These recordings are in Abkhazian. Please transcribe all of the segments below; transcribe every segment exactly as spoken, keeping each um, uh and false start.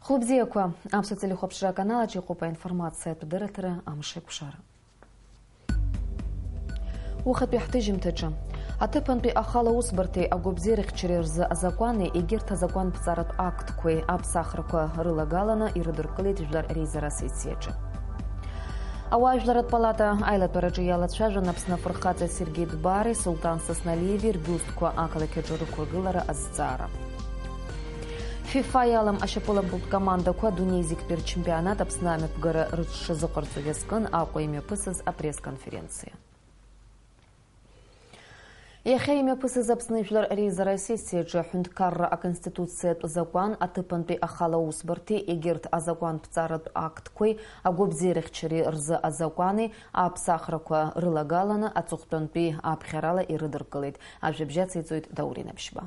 Хәлыбзиақәа, Аԥсуа телехәаԥшра аканалаҿ иҟоуп аинформациатә дырраҭара Амшеикәшара. Уахатәи ҳҭыжьымҭаҿы. Аҭыԥантәи ахала усбарҭеи агәабзиарахьчареи рзы азакәани егьырҭ азакәанԥҵаратә актқәеи аԥсахрақәа рылагаланы ирыдыркылеит Жәлар реизара асессиаҿы. Ауаажәларратә палата аилатәараҿы иалацәажәон Аԥсны афырхаҵа Сергеи Дбари Сулҭан Сасналиеви рбиустқәа ақалақь аҿы рықәыргылара азҵаара. ФИФА иалам ашьапылампылтә командақәа адунеи зегьтәи рчемпионат Аԥсны амҩаԥгара рыҽшазыҟарҵо иазкын Аҟәа имҩаԥысыз апресс-конференциа. Иахьа имҩаԥысыз Аԥсны Жәлар реизара асессиаҿы аҳәынҭқарра аконституциатә закәан, аҭыԥантәи ахала усбарҭеи егьырҭ азакәанԥҵаратә актқәеи агәабзиарахьчареи рзы азакәани аԥсахрақәа рылагаланы аҵыхәтәантәи аԥхьарала ирыдыркылеит. Ажәабжь ациҵоит Даур Инаԥшьба.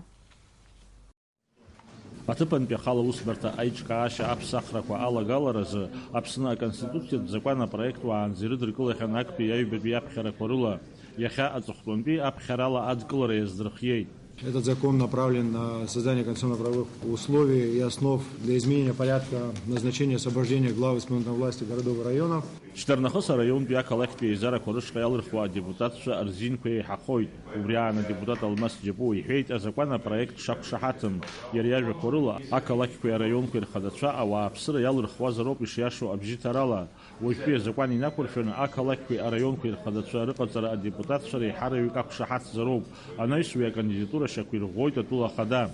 Аҭыԥантәи ахала усбарҭа аиҿкаашьа аԥсахрақәа алагаларазы Аԥсны аконституциатә закәан апроект уаанӡа ирыдыркылахьан актәи аҩбатәи аԥхьарақәа рыла, иахьа аҵыхәтәантәи аԥхьарала адкылара иаздырхиеит. Этот закон направлен на создание конституционно-правовых условий и основ для изменения порядка назначения и освобождения глав исполнительной власти городов и районов. Шьҭарнахыс араионтәи ақалақьтәи аизарақәа рышҟа иалырхуа адепутатцәа рзинқәа еиҳахоит. Убри аан адепутат Алмас Џьапуа иҳәеит, азакәан апроект шақәшаҳаҭым. Иара иажәақәа рыла, ақалақьқәеи араионқәеи рхадацәа ауааԥсыра иалырхуазароуп ишиашоу абжьыҭарала. Уажәтәи азакәан инақәыршәаны, ақалақьқәеи араионқәеи рхадацәа рыҟаҵара адепутатцәа реиҳараҩык ақәшаҳаҭзароуп, анаҩс уи акандидатура шьақәирӷәӷәоит атәыла ахада.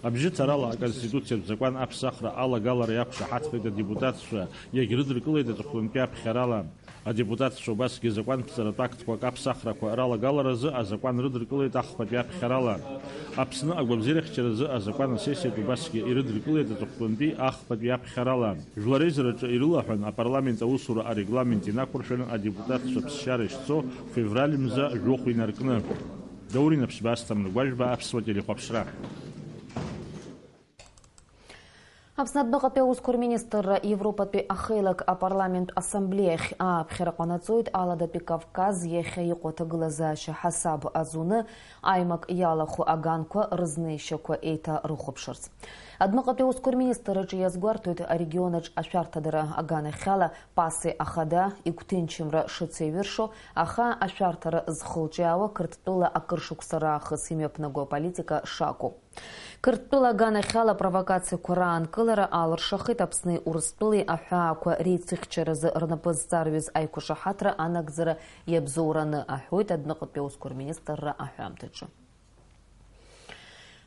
Абжьыҭарала, аконституциатә закәан аԥсахра алагалара иақәшаҳаҭхеит адепутатцәа, иагьрыдыркылеит аҵыхәтәантәи аԥхьарала. Адепутатцәа убасгьы закәанԥҵаратә актқәак аԥсахрақәа ралагаларазы азакәан рыдыркылеит ахԥатәи аԥхьарала. Аԥсны агәабзиарахьчаразы азакәан асессиаҿы убасгьы ирыдыркылеит аҵыхәтәантәи ахԥатәи аԥхьарала. Жәлар реизараҿы ирылаҳәан апарламент аусура арегламент инақәыршәаны адепутатцәа ԥсшьара ишцо февраль мза жәохә инаркны. Даур Инаԥшьба, Асҭамыр Гәажәба, Аԥсуа телехәаԥшра. Аԥсны адәныҟатәи аусқәа рминистрра Европатәи ахеилак апарламент ассамблеиахь ааԥхьара ҟанаҵоит Аладатәи Кавказ иахьа иҟоу аҭагылазаашьа ҳасаб азуны аимак иалахәу аганқәа рызнеишьақәа еиҭарыхәаԥшырц. Адәныҟатәи аусқәа рминистрраҿы иазгәарҭоит арегионаҿ ашәарҭадара аганахьала Паси ахада игәҭынчымра шыцеиҩыршо, аха ашәарҭара зхылҿиаауа Қырҭтәыла акыр шықәса раахыс имҩаԥнаго аполитика шакәу. Қырҭтәыла аганахьала апровокациақәа раанкылара алыршахеит Аԥсни Урыстәылеи аҳәаақәа реицыхьчаразы рнапы зҵарҩыз аиқәшаҳаҭра анагӡара иабзоураны, аҳәоит адәныҟатәи аусқәа рминистрра аҳәамҭаҿы.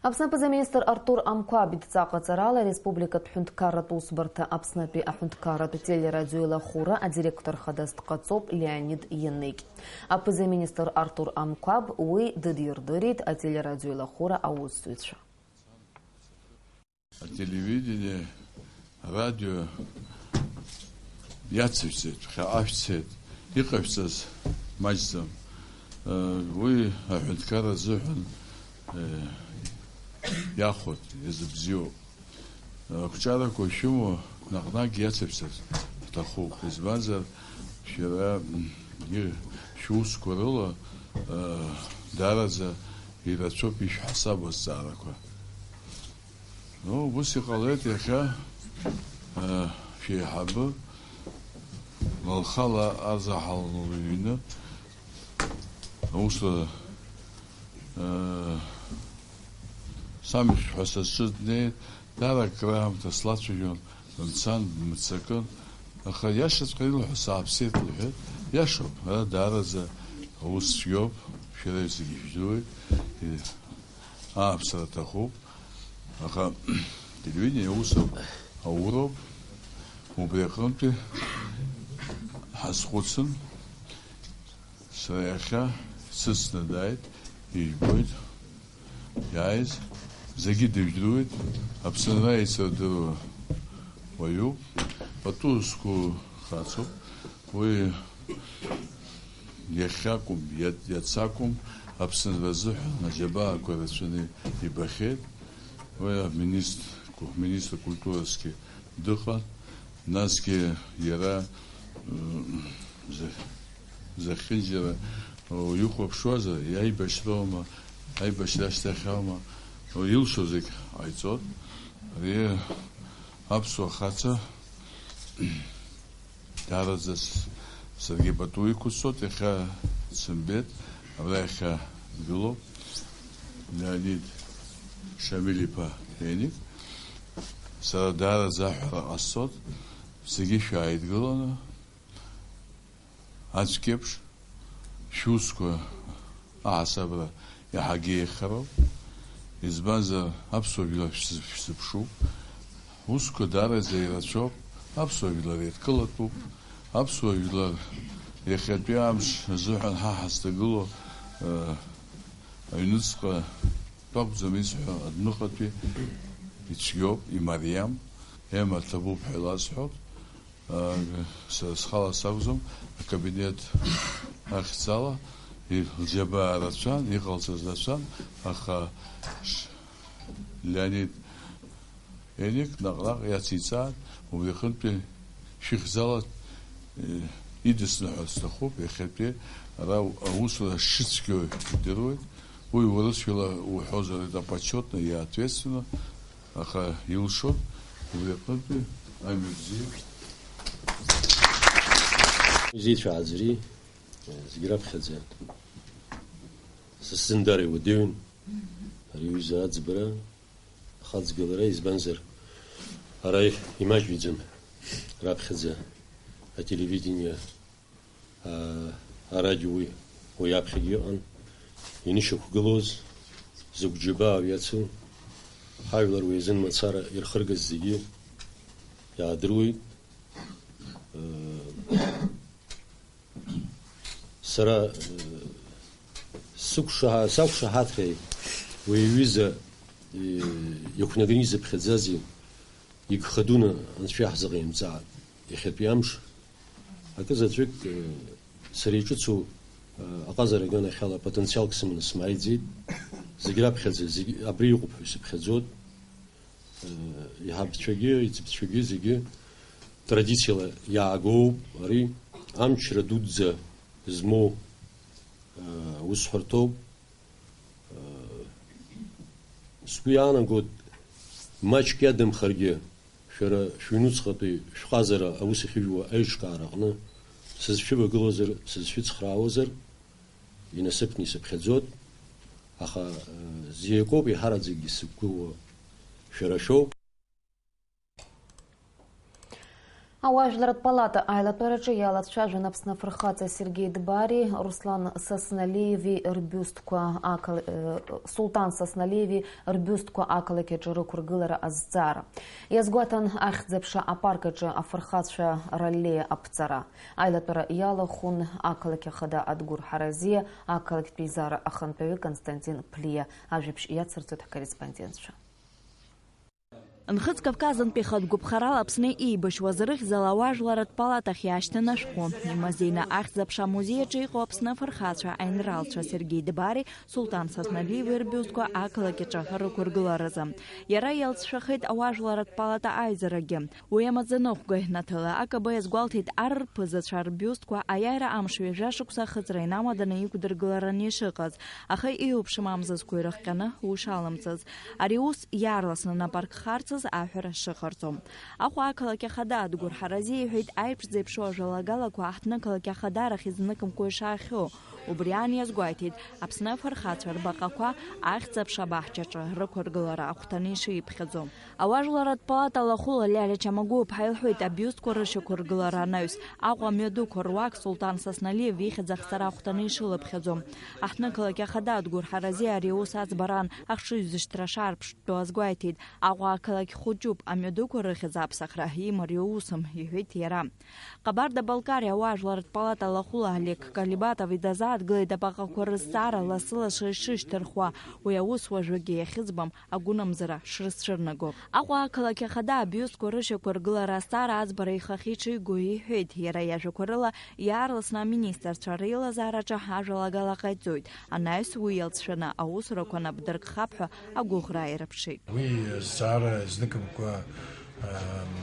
Аԥсны аԥыза-министр Артур Амқәаб идҵа ҟаҵарала ареспубликатә ҳәынҭқарратә усбарҭа Аԥснытәи аҳәынҭқарратә телерадиоеилахәыра адиректор хадас дҟаҵоуп Леонид Еныкь. Аԥыза-министр Артур Амқәаб уи дыдирдырит ателерадиоеилахәыра аусзуҩцәа. Ателевидение, арадио иацыжәҵеит, ԥхьаҟа шәцеит, иҟашәҵаз маҷӡам. Уи аҳәынҭқарра азыҳәан иахәоит, иазыбзиоуп. Ақәҿиарақәа шәымоу наҟ-наҟ иацыԥсырц ҳҭахуп, избанзар, шәара, м, и-, шәусқәа рыла, э, даараӡа ирацәоуп ишәҳасабу азҵаарақәа. Ну, ус иҟалеит иахьа, э, шәеиҳабы, лхала арзаҳал лыҩны, аусура, э, самихт ҳәа сасҿы днеит, даара акраамҭа слацәажәон, дымцан, дмыццакын, аха иашаҵәҟьа илҳәо сааԥсеит, лҳәеит. Иашоуп, ара даараӡа аус цәгьоуп, шәара зегьы ижәдыруеит, э, ааԥсара аҭахуп, аха телевидение аус ауроуп, убри аҟынтәи ҳазхәыцын, Сара иахьа сыцны дааит, ижәбоит, иааиз, зегьы дыжәдыруеит, Аԥсынра еицырдыруа уаҩуп, пату зқәу хацуп, уи иахьакәым, иа-, иац акәым, Аԥсынра азыҳәан аџьабаақәа рацәаны ибахьеит, уи аминистр, ку-, министр культурасгьы дыҟан, насгьы иара, м, зы-, зехьынџьара, о, ихәаԥшуазар, аибашьроума, аибашьра ашьҭахь аума, о, илшо зегь ҟаиҵон. Ари Аԥсуа хацәа, даараӡа с-, саргьы пату иқәысҵоит, иахьа дсымбеит, абра иахьа дгылоуп, Леонид Шамиль-иԥа Еник. Сара даараӡа аҳәара ҟасҵоит, зегьы шәааидгыланы, аӡәк еиԥш, шәусқәа аҳасабра иаҳагьы еиӷьхароуп. Избанзар, аԥсуа жәлар шәзы-, шәзыԥшуп. Ҳусқәа даараӡа ирацәоуп. Аԥсуа жәлар еидкылатәуп. Аԥсуа жәлар иахьатәи амш азыҳәан ҳа ҳазҭагылоу, э, аҩныҵҟа тәакәӡам исҳәо, адәныҟатәи ицәгьоуп, имариам. Ема ҭабуп ҳәа иласҳәоит. Сара схала сакәӡам, акабинет ахьӡала лџьабаа рацәан, иҟалҵаз рацәан, аха Леонид Еник наҟ-наҟ иациҵааит, убри аҟынтәи шәыхьӡала, э, идысныҳәарц сҭахуп, иахьатәи ара аусура шыцәгьоу идыруеит, уи урысшәала уҳәозар, это почётно и ответственно. Аха илшоит убри аҟынтәи амҩа бзиа. Изеицәааӡари, зегь раԥхьаӡа са сзын дара иуадаҩын ари аҩыза аӡбара, ахаҵгылара, избанзар, ара имаҷҩӡам раԥхьаӡа ателевидение. Аа, арадио уи, уи аԥхьагьы ыҟан. Инышьақәгылоз, зықә џьабаау иацу, ҳажәлар уи азын мацара ирхыргаз зегьы иаадыруеит. Э, сара, э, сықәшаҳа-, сақәшаҳаҭхеит уи аҩыза, э, иақәнаганы изыԥхьаӡази, игха дуны Анцәа иаҳзыҟаимҵааит иахьатәи амш. Акы заҵәык, э, сара иҿыцу, э, аҟазара аганахьала потенциалк сыманы смааиӡеит. Зегь раԥхьаӡа, зегь абри иҟоуп ҳәа исыԥхьаӡоит. Э, иҳабцәагьы, иҵыԥцәагьы зегьы традициала иаагоуп ари. Амчра дуӡӡа змоу, э, усҳәарҭоуп. Сгәы иаанагоит, маҷк иадамхаргьы, шәара шәыҩнуҵҟатәи шәҟазара аус ахьыжәуа аиҿкаара аҟны сызшәывагылозар, сызшәыцхраауазар, инасыԥны исыԥхьаӡоит, аха, э, зиакоуп еиҳараӡакгьы сзықәгылоу, шәара шәоуп. Ауаажәларратә палата аилатәараҿы иалацәажәон Аԥсны афырхаҵа Сергеи Дбари, Руслан Сасналиеви рбиустқәа ақал-, э, Сулҭан Сасналиеви рбиустқәа ақалақь аҿы рықәыргылара азҵаара. Иазгәаҭан ахьӡ-аԥша апарк аҿы афырхацәа раллеиа аԥҵара. Аилатәара иалахәын ақалақь ахада Адгәыр Ҳаразиа, ақалақьтә еизара ахантәаҩы Константин Ԥлиа. Ажәабжь иацырҵоит ҳкорреспондентцәа. Нхыҵ Кавказынтәи хатә гәаԥхарала Аԥсны еибашьуаз рыхьӡала ауаажәларратә палатахь иаашьҭын ашәҟәы. Имазеины ахьӡ-аԥша амузеи аҿы иҟоу Аԥсны афырхацәа, аинралцәа Сергеи Дбари, Сулҭан Сасналиеви рбиустқәа ақалақь аҿы рықәыргыларазы. Иара иалҵшәахеит ауаажәларратә палата аизарагьы. Уи амаӡаныҟәгаҩ Наҭала Акаба иазгәалҭеит, ар рԥызацәа рбиустқәа аиааира амш ҩажәа шықәса ахыҵра инамаданы иқәдыргылараны ишыҟаз, аха еиуеиԥшым амзызқәа ирыхҟьаны ушалымҵыз. Ари аус иаарласны напы аркхарцаз аҳәара шыҟарҵо. Аҟәа ақалақь ахада Адгәыр Ҳаразиа иҳәеит, аиԥш зеиԥшу ажәалагалақәа аҳҭнықалақь ахадарахь изныкымкәа ишаахьоу. Убри аан иазгәеиҭеит, Аԥсны афырхацәа рбаҟақәа ахьӡ-аԥша абаҳчаҿы рықәыргылара ахәҭаны ишиԥхьаӡо. Ауаажәларратә палата алахәыла Лиалиа Чамагәуаԥҳа илҳәеит, абиустқәа рышьақәыргылара анаҩс, Аҟәа амҩадуқәа руак Сулҭан Сасналиев ихьӡ ахҵара ахәҭаны ишылыԥхьаӡо. Аҳҭнықалақь ахада Адгәыр Ҳаразиа ари аус аӡбараан ахшыҩзышьҭра шаарԥштәу азгәеиҭеит. Аҟәа ақалақь хәыҷуп, амҩадуқәа рыхьӡ аԥсахра имариоу усым, иҳәеит иара. Ҟабарда-Балкариа ауаажәларратә палата алахәыла Олег Калибатов идазааҭгылеит абаҟақәа рызҵаара лассы-лассы ишышьҭырхуа, уи аус уажәыгьы иахьыӡбам агәынамӡара шрызцәырнаго. Аҟәа ақалақь ахада абиустқәа рышьақәыргылара азҵаара аӡбара ихахьы иҽеиго иҳәеит, иара иажәақәа рыла, иаарласны аминистрцәа реилазаараҿы ажәалагала ҟаиҵоит, анаҩс уи иалҵшәаны аусурақәа напы дыркхап ҳәа агәыӷра ааирԥшит. Уи азҵаара зныкымкәа, ам,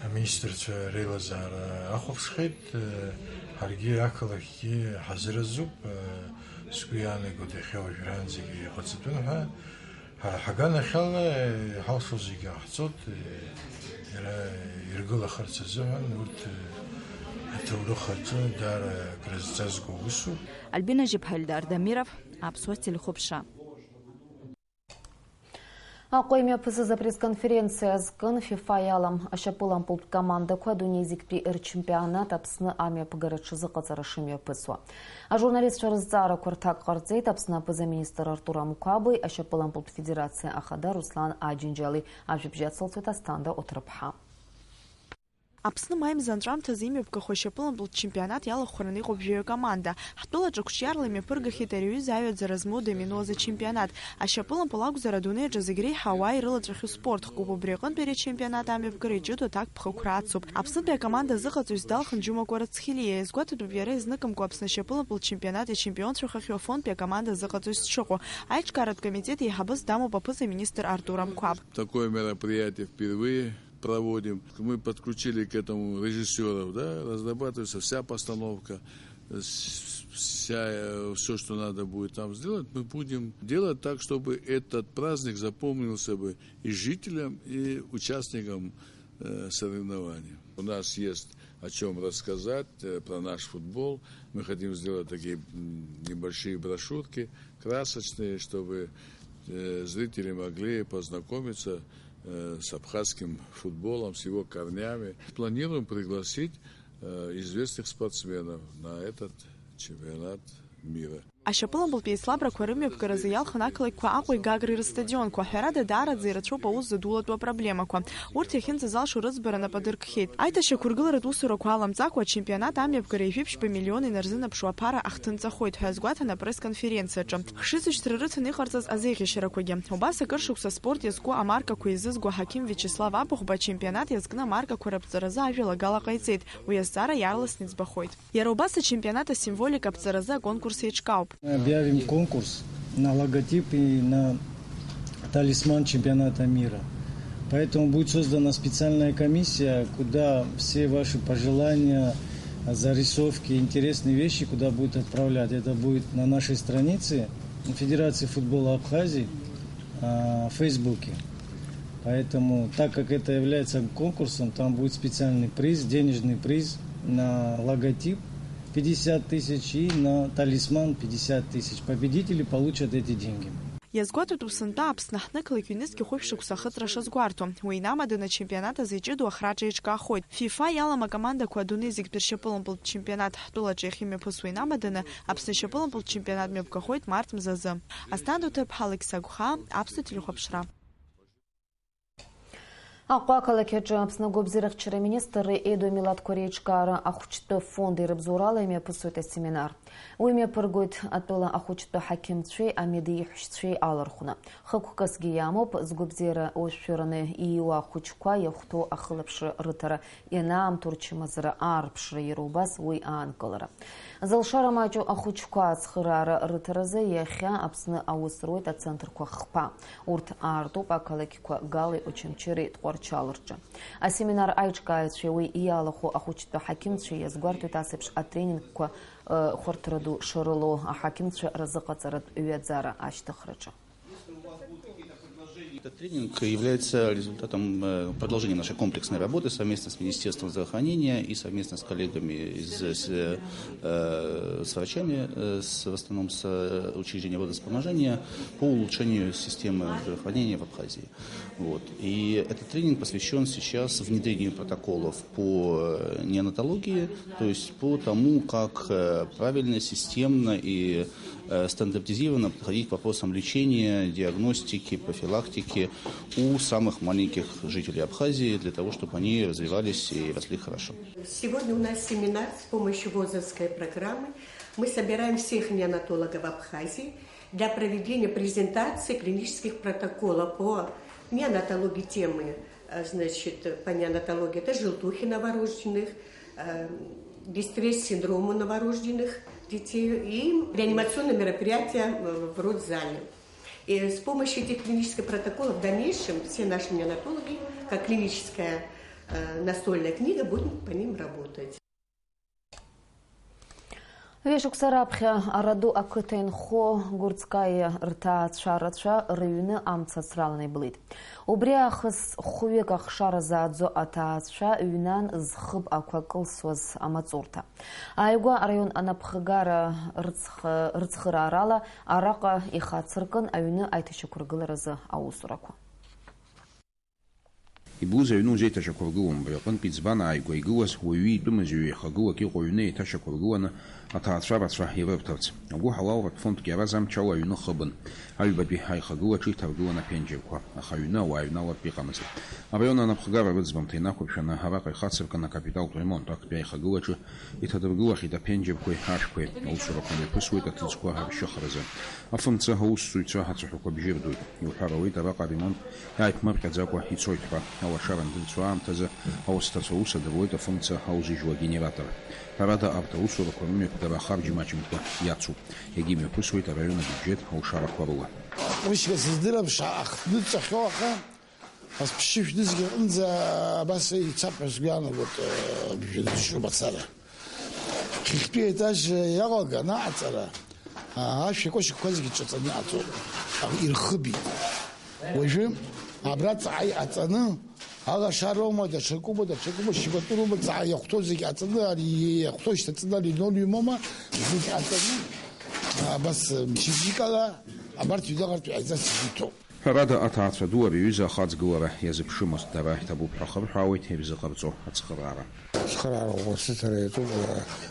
аминистрцәа реилазаара ахәаԥшхеит, э, ҳаргьы ақалақьгьы ҳазыразуп, э, сгәы иаанагоит иахьа уажәраанӡагьы иҟаҵатәын ҳәа. Ҳара ҳаганахьала иҳалшо зегьы ҟаҳҵоит, иара иргылахарц азыҳәан урҭ аҭоурых аҿы даара акрызҵазкуа усуп. Альбина Жьыԥҳа, Ельдар Дамиров, Аԥсуа телехәаԥшра. Аҟәа имҩаԥысыз апресс-конференциа азкын ФИФА иалам ашьапылампылтә командақәа адунеи зегьтәи рчемпионат Аԥсны амҩаԥгара рҽазыҟаҵара шымҩаԥысуа. Ажурналистцәа рызҵаарақәа рҭак ҟарҵеит Аԥсны аԥыза-министр Артур Амқәабеи ашьапылампылтә федерациа ахада Руслан Аџьынџьали. Ажәабжь ацылҵоит Асҭанда Оҭрыԥҳа. Аԥсны маи мза анҵәамҭазы имҩаԥгахо ашьапылампылтә чемпионат иалахәхараны иҟоуп жәаҩа команда. Ҳтәылаҿы қәҿиарала имҩаԥыргахьеит ари аҩыза аҩаӡара змоу домино азы чемпионат. Ашьапылампыл акәзар, адунеи аҿы зегь реиҳа ауаа ирылаҵәахьоу спортхкуп. Убри аҟынтә ари ачемпионат амҩаԥгара иҷыдоу аҭакԥхықәра ацуп. Аԥснытәи акоманда азыҟаҵаҩыс далхын Џьума Кәарацхелиа. Иазгәаҭатәуп иара изныкымкәа Аԥсны ашьапылампыл чемпионат ичемпионцәахахьоу Афонтәи акоманда азыҟаҵаҩыс дшыҟоу. Аиҿкааратә комитет еиҳабыс дамоуп аԥыза-министр Артур Амқәаб. Такое мероприятие впервые проводим. Мы подключили к этому режиссёров, да, разрабатывается вся постановка, с-, вся, э, всё, что надо будет там сделать, мы будем делать так, чтобы этот праздник запомнился бы и жителям, и участникам, э, соревнований. У нас есть о чём рассказать, э, про наш футбол. Мы хотим сделать такие, м, небольшие брошюрки, красочные, чтобы, э, зрители могли познакомиться, э, с абхазским футболом, с его корнями. Планируем пригласить, э, известных спортсменов на этот чемпионат мира. Ашьапылампылтә еицлабрақәа рымҩаԥгаразы иалхын ақалақьқәа Аҟәеи Гагреи рыстадионқәа. Ҳәарада, даараӡа ирацәоуп аус зыдулатәу апроблемақәа. Урҭ иахьынӡазалшо рыӡбара нап адыркхьеит. Аиҭашьақәыргыларатә усурақәа аламҵакәа, ачемпионат амҩаԥгареи жәиԥшьба миллион инарзынаԥшуа аԥара ахҭынҵахоит ҳәа азгәаҭан апресс-конференциаҿы. Хшыҩзышьҭра рыҭаны иҟарҵаз азеиӷьашьарақәагьы. Убас акыр шықәса аспорт иазку амаркақәа еизызго аҳақьым Виачеслав Абыхәба ачемпионат иазкны амаркақәа раԥҵаразы ажәалагала ҟаиҵеит. Уи азҵаара иаарласны иӡбахоит. Иара убас ачемпионат асимволика аԥҵаразы аконкурс еиҿкаауп. Мы объявим конкурс на логотип и на талисман чемпионата мира. Поэтому будет создана специальная комиссия, куда все ваши пожелания, зарисовки, интересные вещи, куда будут отправлять. Это будет на нашей странице Федерации футбола Абхазии, а, в Фейсбуке. Поэтому, так как это является конкурсом, там будет специальный приз, денежный приз на логотип пятьдесят тысяч и на талисман пятьдесят тысяч. Победители получат эти деньги. Иазгәаҭатәуп сынтәа Аԥсны ҳнықалақь ҩнызқьи хәышә шықәса ахыҵра шазгәарҭо. Уи инамаданы ачемпионат азы иҷыдоу ахраҿы еиҿкаахоит. ФИФА иалам акомандақәа адунеи зегьтәи ршьапылампылтә чемпионат ҳтәылаҿы иахьымҩаԥысуа инамаданы Аԥсны ашьапылампылтә чемпионат мҩаԥгахоит март мзазы. Асҭанда Ҭырԥҳа, Алықьса Гәхаа, Аԥсуа телехәаԥшра. Аҟәа ақалақь аҿы Аԥсны агәабзиарахьчара аминистрреи Едуа милаҭқәа реиҿкаара ахәыҷтәы фонди рыбзоурала имҩаԥысуеит асеминар. Уи мҩаԥыргоит атәыла ахәыҷтәы ҳақьымцәеи амедеиҳәшьцәеи алархәны. Хықәкысгьы иамоуп, згәабзиара уашәшәыраны ииуа ахәыҷқәа иахәҭоу ахылаԥшра рыҭара, ианаамҭоу рчымазара аарԥшра, иара убас уи аанкылара. Зылшара маҷу ахәыҷқәа ацхыраара рыҭаразы иахьа Аԥсны аус руеит ацентрқәа хԥа. Урҭ аартуп ақалақьқәа Галеи Очамчыреи Тҟәарчал рҿы. Асеминар аиҿкааҩцәеи уи иалахәу ахәыҷтәы ҳақьымцәеи иазгәарҭоит ас еиԥш атренингқәа, ы, хәарҭара ду шрылоу аҳақьымцәа рзыҟаҵаратә ҩаӡара ашьҭыхраҿы. Этот тренинг является результатом, э, продолжения нашей комплексной работы совместно с Министерством здравоохранения и совместно с коллегами из, с, э, с врачами, э, с, в основном с, э, учреждения водовспоможения по улучшению системы здравоохранения в Абхазии. Вот. И этот тренинг посвящён сейчас внедрению протоколов по, э, неонатологии, то есть по тому, как, э, правильно, системно и, э, стандартизированно подходить к вопросам лечения, диагностики, профилактики у самых маленьких жителей Абхазии, для того, чтобы они развивались и росли хорошо. Сегодня у нас семинар с помощью ВОЗовской программы. Мы собираем всех неонатологов Абхазии для проведения презентации клинических протоколов по неонатологии темы, э, значит, по неонатологии. Это желтухи новорожденных, э, дистресс-синдрому новорожденных детей и реанимационные мероприятия, э, в родзале. И с помощью этих клинических протоколов в дальнейшем все наши неонатологи, как клиническая, э, настольная книга, будут по ним работать. Ҩышықәса раԥхьа Араду ақыҭа инхо Гурцкаиа рҭаацәа рацәа рыҩны амца ацраланы ибылит. Убри аахыс хәҩык ахшара зааӡо аҭаацәа ҩнан зхыб ақәа кылсуаз амаҵурҭа. Ааигәа араион анапхгара рыцх-, рыцхыраарала араҟа ихацыркын, аҩны аиҭашьақәыргыларазы аусурақәа. Иблуз аҩны узеиҭашьақәыргылом, абри аҟынтә иӡбан ааигәа игылаз уаҩы итәымыз ҩеихагылак иҟоу аҩны еиҭашьақәыргыланы аҭаацәа рацәа ирырҭарц. Агәыҳалалратә фондк иараз амчала аҩны хыбын. Аҩбатәи аихагылаҿы иҭаргылан аԥенџьырқәа, аха аҩны ауаа аҩналартә иҟамызт. Араион анапхгара рыӡбамҭа инақәыршәаны араҟа ихацыркын акапиталтә ремонт, актәи аихагылаҿы иҭадыргылахьеит аԥенџьырқәеи ашәқәеи. Аусурақәа мҩаԥысуеит аҭыӡқәа ршьыхразы. Афымца аусзуҩцәа ацәаҳәақәа бжьы рдуеит. Иуҳәар ауеит, араҟа аремонт иааиԥмырҟьаӡакәа ицоит ҳәа. Алашара андырцәо аамҭазы ауасҭацәа аус адыруеит афымца аузыжьуа агенератор. Ҳәарада, арҭ аусурақәа рымҩаԥгара ахарџь маҷымкәа иацуп. Иагьымҩаԥысуеит араион абиуџьет алшарақәа рыла. Ҟәрышьга сыздырам, шаҟа хҭны дҵәахьоу, аха ас ԥшьышә нызқь аҟынӡа абас ицап ҳәа сгәы иаанагоит, э, бжьы дызҿу мацара. Хыхьтәи аетаж иалаган аҟаҵара, а, ашәа кәашьқәа зегьы ҿаҵаны иҟаҵоуп. А, ирхыбит. Уажәы абра ҵаҟа иҟаҵаны, алашароума, даҽакума, даҽакума, шьыбатәыроума, ҵаҟа иахәҭоу зегьы ҟаҵаны, ари иахәҭоу шьҭаҵаны, алинолеумома, зегьы ҟаҵаны, абас, мчыбжьыкала, абарҭ ҩныҟартә иҟаиҵарц иҭоуп. Ҳәарада, аҭаацәа ду ари аҩыза ахаҵгылара иазыԥшымызт, дара иҭабуп ҳәа хырҳәаауеит ирзыҟарҵо ацхыраара. Ацхыраара ӷәӷәа сыҭара иаҿуп,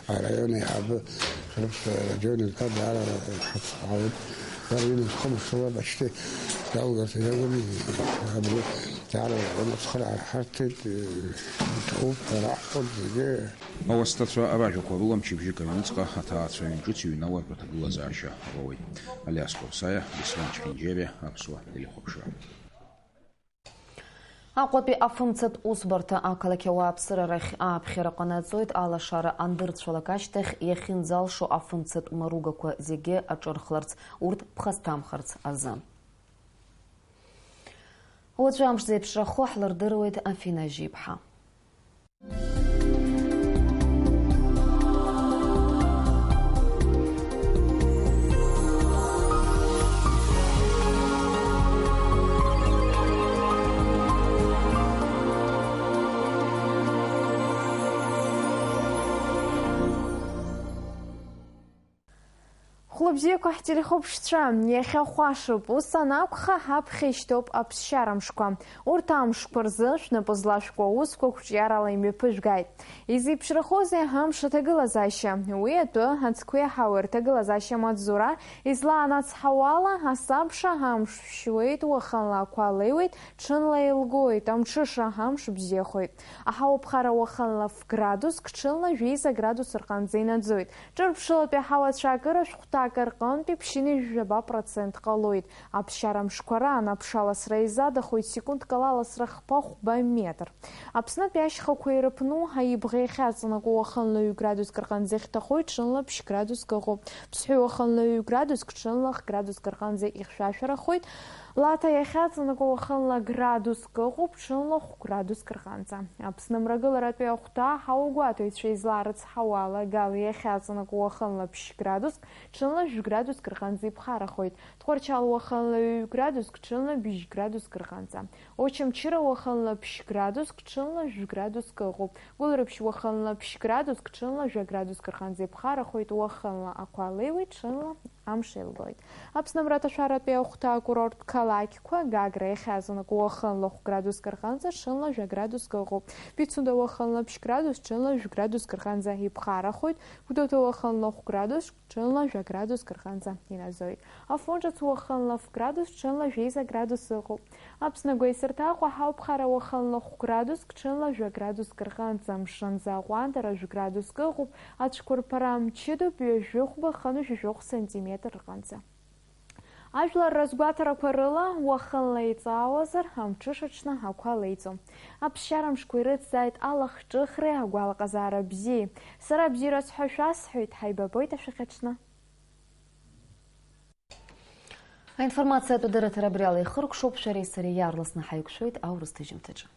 араион аиҳабы Хрыԥс Радион иҭа даара ҳацхраауеит. Дара ҩынызхымшала башьҭы далгарц иакәын, абри даара араион ацхыраара ҳарҭеит, иҭахуп, ҳара ҳҟоуп зегьы. Ауасҭацәа аражәақәа рыла мчыбжьык аҩныҵҟа аҭаацәа ҩ-ҿыц иҩналартә аҭагылазаашьа роуеит. Алиас Курсаиа, Беслан Чхинџьариа, Аԥсуа телехәаԥшра. Аҟәатәи афымцатә усбарҭа ақалақь ауааԥсыра рахь ааԥхьара ҟанаҵоит, алашара андырцәалак ашьҭахь иахьынӡалшо афымцатә маругақәа зегьы аҿырхларц, урҭ ԥхасҭамхарц азы. Уаҵәы амш зеиԥшрахо ҳлырдыруеит Афина Жьиԥҳа. Хәлыбзиақәа ҳтелехәаԥшцәа, иахьа хәашоуп. Ус анакәха, ҳаԥхьа ишьҭоуп аԥсшьара мшқәа. Урҭ амшқәа рзы шәнапы злашәкуа аусқәа қәҿиарала имҩаԥыжәгааит. Изеиԥшрахозеи амш аҭагылазаашьа? Уи атәы ацқәеи аҳауеи рҭагылазаашьа амаҵзура излаанацҳауала, асабша амш шәшьуеит, уахынла ақәа леиуеит, ҽынла еилгоит, амҽыша амш бзиахоит. Аҳауа ԥхара уахынла ф-градуск, ҽынла жәеиза градус рҟынӡа инаӡоит. Ҿырԥшылатәи аҳауа ацәаакыра шәҟәҭак рҟынтәи ԥшьынҩажәи жәаба процент ҟалоит. Аԥсшьара мшқәа раан аԥша аласра еизадахоит секундк ала аласра хԥа-хәба метр. Аԥснытәи ашьхақәа ирыԥну аибӷа иахьаҵанакуа уахынла ҩ-градуск рҟынӡа ихьҭахоит, ҽынла ԥшь-градуск ыҟоуп. Ԥсҳәы уахынла ҩ-градуск, ҽынла х-градуск рҟынӡа ихьшәашәарахоит. Лаҭа иахьаҵанакуа уахынла градуск ыҟоуп, ҽынла хә-градуск рҟынӡа. Аԥсны мрагыларатәи ахәҭа аҳауагәаҭаҩцәа излаарыцҳауала, Гал иахьаҵанакуа уахынла ԥшь-градуск, ҽынла жәградуск рҟынӡа иԥхарахоит. Тҟәарчал уахынла ҩ-градуск, ҽынла бжь-градуск рҟынӡа. Очамчыра уахынла ԥшь-градуск, ҽынла жәградуск ыҟоуп. Гәылрыԥшь уахынла ԥшь-градуск, ҽынла жәа-градуск рҟынӡа иԥхарахоит, уахынла ақәа леиуеит, ҽынла амш еилгоит. Аԥсны амраҭашәаратәи ахәҭа акурорттә қалақьқәа, Гагра иахьаҵанакуа уахынла хә-градуск рҟынӡа, ҽынла жәа-градуск ыҟоуп. Пицунда уахынла ԥшь-градус, ҽынла жәа-градуск рҟынӡа иԥхарахоит. Гәдоуҭа уахынла хә-градус, ҽынла жәа-градуск рҟынӡа инаӡоит. Афон ҿыц уахынла ф-градус, ҽынла жәеиза градус ыҟоуп. Аԥсны агәеисырҭа Аҟәа аҳауа ԥхара уахынла хә-градуск, ҽынла жәа-градуск рҟынӡа, мшынӡа аҟәандара жәа-градуск ыҟоуп, ацәқәырԥара мчыдоуп, ҩажәихәба хынҩажәижәохә сантиметр рҟынӡа. Ажәлар разгәаҭарақәа рыла, уахынла иҵаауазар, амҽыша аҽны ақәа леиҵом. Аԥсшьара мшқәа ирыцзааит алахҿыхреи агәалаҟазаара бзиеи. Сара абзиара сҳәо шәасҳәоит, ҳаибабоит ашәахьаҽны. Аинформациатә дырраҭара абриала ихыркәшоуп, шәареи сареи иаарласны ҳаиқәшәоит аурыс ҭыжьымҭаҿы.